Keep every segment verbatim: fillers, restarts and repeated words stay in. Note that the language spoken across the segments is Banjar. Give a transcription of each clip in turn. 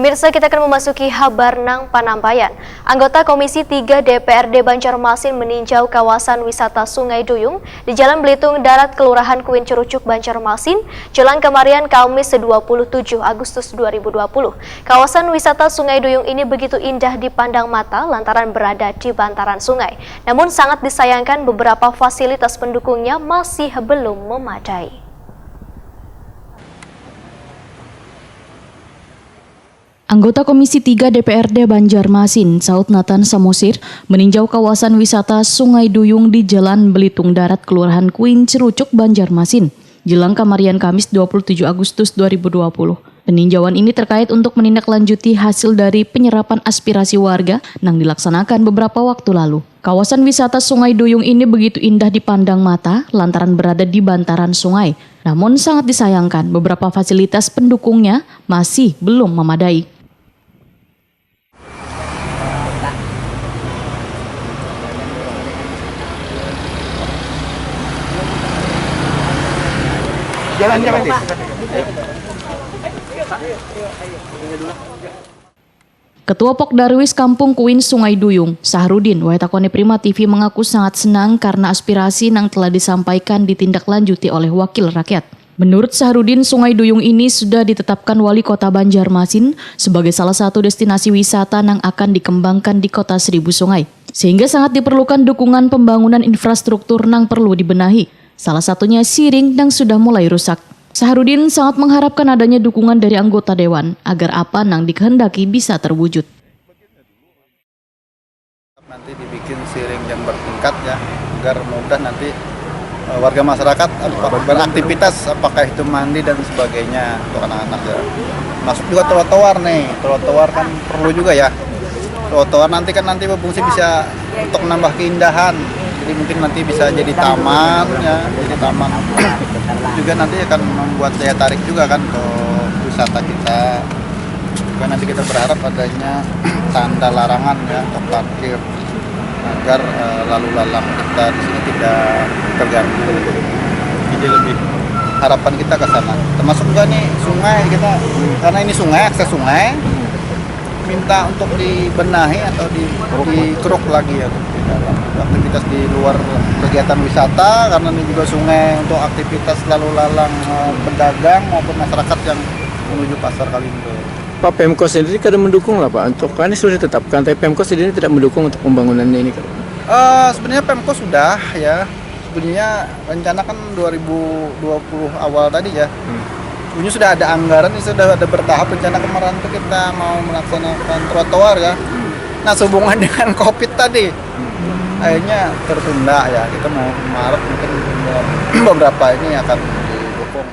Pemirsa, kita akan memasuki habar nang panampaian. Anggota Komisi tiga D P R D Banjarmasin meninjau kawasan wisata Sungai Duyung di Jalan Belitung Darat, Kelurahan Kuin Cerucuk, Banjarmasin, jelang kamarian Kamis dua puluh tujuh Agustus dua ribu dua puluh. Kawasan wisata Sungai Duyung ini begitu indah dipandang mata lantaran berada di bantaran sungai. Namun, sangat disayangkan, beberapa fasilitas pendukungnya masih belum memadai. Anggota Komisi tiga D P R D Banjarmasin, Saud Nathan Samosir, meninjau kawasan wisata Sungai Duyung di Jalan Belitung Darat, Kelurahan Kuin Cerucuk, Banjarmasin, jelang kamarian Kamis dua puluh tujuh Agustus dua ribu dua puluh. Peninjauan ini terkait untuk menindaklanjuti hasil dari penyerapan aspirasi warga nang dilaksanakan beberapa waktu lalu. Kawasan wisata Sungai Duyung ini begitu indah dipandang mata lantaran berada di bantaran sungai. Namun, sangat disayangkan, beberapa fasilitas pendukungnya masih belum memadai. Jalan, jalan. Ketua Pok Darwis Kampung Kuin Sungai Duyung, Sahrudin, wayah takoni Prima T V, mengaku sangat senang karena aspirasi nang telah disampaikan ditindaklanjuti oleh wakil rakyat. Menurut Sahrudin, Sungai Duyung ini sudah ditetapkan Wali Kota Banjarmasin sebagai salah satu destinasi wisata nang akan dikembangkan di Kota Seribu Sungai, sehingga sangat diperlukan dukungan pembangunan infrastruktur nang perlu dibenahi, salah satunya siring nang sudah mulai rusak. Sahrudin sangat mengharapkan adanya dukungan dari anggota dewan agar apa nang dikehendaki bisa terwujud. Nanti dibikin siring yang bertingkat, ya, agar mudah nanti, eh, warga masyarakat apa, beraktivitas, apakah itu mandi dan sebagainya untuk anak-anak, ya. Masuk juga trotoar nih, trotoar kan perlu juga, ya. Trotoar nanti kan nanti berfungsi bisa untuk menambah keindahan. Jadi mungkin nanti bisa jadi taman, ya, jadi taman. Juga nanti akan membuat daya tarik juga kan ke wisata kita. Juga nanti kita berharap adanya tanda larangan, ya, untuk parkir agar, eh, lalu lalang kita di sini tidak terganggu. Jadi lebih harapan kita ke sana. Termasuk juga nih sungai kita, karena ini sungai, akses sungai, minta untuk dibenahi atau di, dikeruk lagi, ya, di dalam aktivitas di luar kegiatan wisata, karena ini juga sungai untuk aktivitas lalu lalang, eh, pedagang maupun masyarakat yang menuju pasar Kalindo. Pak, Pemko sendiri kada mendukung lah, Pak, untuk, kan ini sudah ditetapkan, tapi Pemko sendiri tidak mendukung untuk pembangunannya ini, kan? Eh, sebenarnya Pemko sudah, ya. Sebenarnya rencana kan dua ribu dua puluh awal tadi, ya. Hmm. Sebenarnya sudah ada anggaran, sudah ada bertahap rencana kemarin tuh kita mau melaksanakan trotoar, ya. Hmm. Nah, sehubungan dengan covid tadi, hmm, akhirnya tertunda, ya. Kita mau Maret mungkin beberapa ini akan didukung.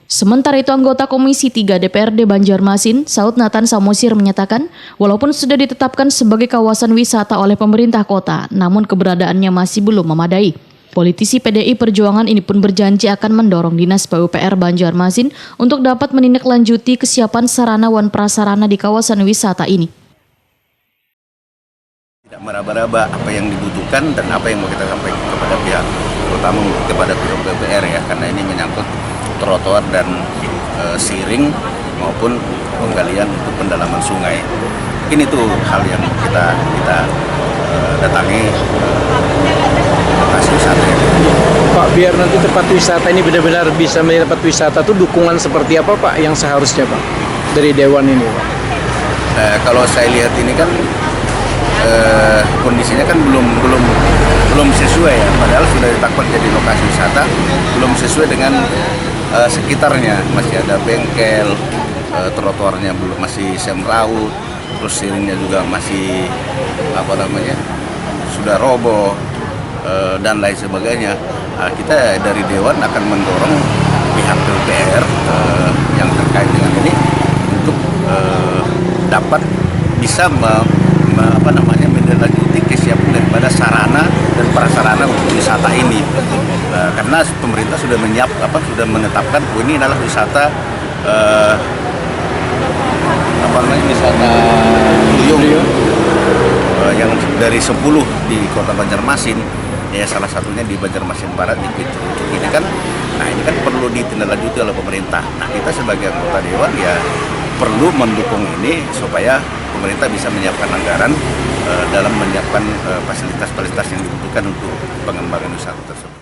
Sementara itu, anggota Komisi tiga D P R D Banjarmasin, Saud Nathan Samosir, menyatakan, walaupun sudah ditetapkan sebagai kawasan wisata oleh pemerintah kota, namun keberadaannya masih belum memadai. Politisi P D I Perjuangan ini pun berjanji akan mendorong Dinas P U P R Banjarmasin untuk dapat menindaklanjuti kesiapan sarana wan prasarana di kawasan wisata ini. Tidak meraba-raba apa yang dibutuhkan dan apa yang mau kita sampaikan kepada pihak, terutama kepada pihak D P R, ya, karena ini menyangkut trotoar dan, eh, siring maupun penggalian untuk pendalaman sungai. Mungkin itu hal yang kita kita, eh, datangi, eh, lokasi wisata ini. Pak, biar nanti tempat wisata ini benar-benar bisa menjadi tempat wisata tuh, dukungan seperti apa, Pak, yang seharusnya, Pak, dari Dewan ini, Pak? Eh, kalau saya lihat ini kan, eh, kondisinya kan belum belum belum sesuai, ya, padahal sudah ditetapkan jadi lokasi wisata, belum sesuai dengan, eh, sekitarnya, masih ada bengkel, eh, trotoarnya belum, masih semrawut, terus siringnya juga masih, apa namanya, sudah roboh, eh, dan lain sebagainya. Nah, kita dari Dewan akan mendorong pihak P U P R, eh, yang terkait dengan ini untuk, eh, dapat bisa me- me- apa namanya, menindaklanjuti kesiapan daripada sarana dan prasarana untuk wisata ini. Eh, karena pemerintah sudah menyiap apa sudah menetapkan, oh, ini adalah wisata, eh, apa namanya, wisata Duyung, eh, yang dari sepuluh di Kota Banjarmasin, ya, salah satunya di Banjarmasin Barat, di Pintu Runcuk ini kan. Nah, ini kan perlu ditindaklanjuti oleh pemerintah. Nah, kita sebagai anggota dewan, ya, Perlu mendukung ini supaya pemerintah bisa menyiapkan anggaran eh, dalam menyiapkan eh, fasilitas-fasilitas yang dibutuhkan untuk pengembangan wisata tersebut.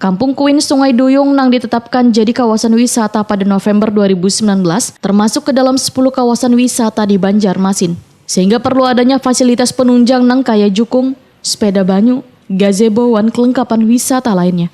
Kampung Kuin Sungai Duyung nang ditetapkan jadi kawasan wisata pada November dua ribu sembilan belas termasuk ke dalam sepuluh kawasan wisata di Banjarmasin. Sehingga perlu adanya fasilitas penunjang nang kaya jukung, sepeda banyu, gazebo, wan kelengkapan wisata lainnya.